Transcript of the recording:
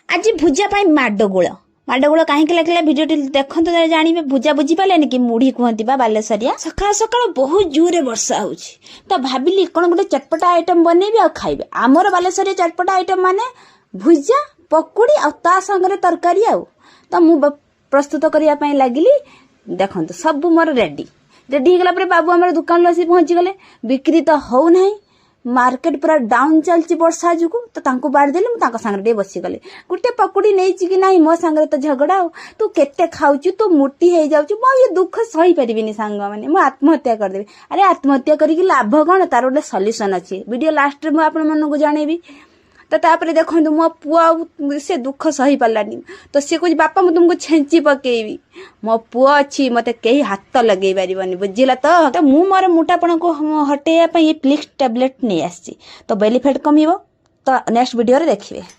ଆଜି ଭୁଜା ପାଇଁ ମାଡ଼ଗୋଳ। ମାଡ଼ଗୋଳ କାହିଁକି ଲାଗିଲା, ଭିଡ଼ିଓଟି ଦେଖନ୍ତୁ, ତାହେଲେ ଜାଣିବେ। ଭୁଜା ବୁଝିପାରିଲେନି କି? ମୁଢ଼ି କୁହନ୍ତି ବା ବାଲେଶ୍ୱରିଆ। ସକାଳ ସକାଳ ବହୁତ ଜୋରରେ ବର୍ଷା ହଉଛି, ତ ଭାବିଲି କ'ଣ ଗୋଟେ ଚଟପଟା ଆଇଟମ୍ ବନେଇବି ଆଉ ଖାଇବି। ଆମର ବାଲେଶ୍ୱରିଆ ଚଟପଟା ଆଇଟମ୍ ମାନେ ଭୁଜା, ପକୁଡ଼ି ଆଉ ତା ସାଙ୍ଗରେ ତରକାରୀ। ଆଉ ତ ମୁଁ ପ୍ରସ୍ତୁତ କରିବା ପାଇଁ ଲାଗିଲି। ଦେଖନ୍ତୁ, ସବୁ ମୋର ରେଡି। ରେଡି ହେଇଗଲା ପରେ ବାବୁ ଆମର ଦୋକାନରୁ ଆସି ପହଞ୍ଚିଗଲେ। ବିକ୍ରି ତ ହଉନାହିଁ, ମାର୍କେଟ ପୁରା ଡାଉନ୍ ଚାଲିଛି ବର୍ଷା ଯୋଗୁଁ। ତ ତାଙ୍କୁ ବାଢ଼ିଦେଲି, ମୁଁ ତାଙ୍କ ସାଙ୍ଗରେ ଟିକେ ବସିଗଲି। ଗୋଟେ ପକୁଡ଼ି ନେଇଛି କି ନାହିଁ, ମୋ ସାଙ୍ଗରେ ତ ଝଗଡ଼ା। ଆଉ ତୁ କେତେ ଖାଉଛୁ, ତୁ ମୋଟି ହେଇଯାଉଛୁ। ମୁଁ ଆଉ ଏ ଦୁଃଖ ସହିପାରିବିନି ସାଙ୍ଗମାନେ, ମୁଁ ଆତ୍ମହତ୍ୟା କରିଦେବି। ଆରେ, ଆତ୍ମହତ୍ୟା କରିକି ଲାଭ କ'ଣ? ତାର ଗୋଟେ ସଲ୍ୟୁସନ୍ ଅଛି, ଭିଡ଼ିଓ ଲାଷ୍ଟରେ ମୁଁ ଆପଣମାନଙ୍କୁ ଜଣେଇବି। ତ ତାପରେ ଦେଖନ୍ତୁ, ମୋ ପୁଅ ଆଉ ସେ ଦୁଃଖ ସହିପାରିଲାନି। ତ ସିଏ କହୁଛି, "ବାପା, ମୁଁ ତୁମକୁ ଛେଞ୍ଚି ପକେଇବି।" ମୋ ପୁଅ ଅଛି, ମତେ କେହି ହାତ ଲଗେଇ ପାରିବନି, ବୁଝିଲା ତ? ତ ମୁଁ ମୋର ମୋଟାପଣକୁ ହଟେଇବା ପାଇଁ ଏ ପ୍ଲିକ୍ସ ଟ୍ୟାବଲେଟ୍ ନେଇ ଆସିଛି। ତ ବେଲି ଫ୍ୟାଟ୍ କମିବ, ତ ନେକ୍ସଟ ଭିଡ଼ିଓରେ ଦେଖିବେ।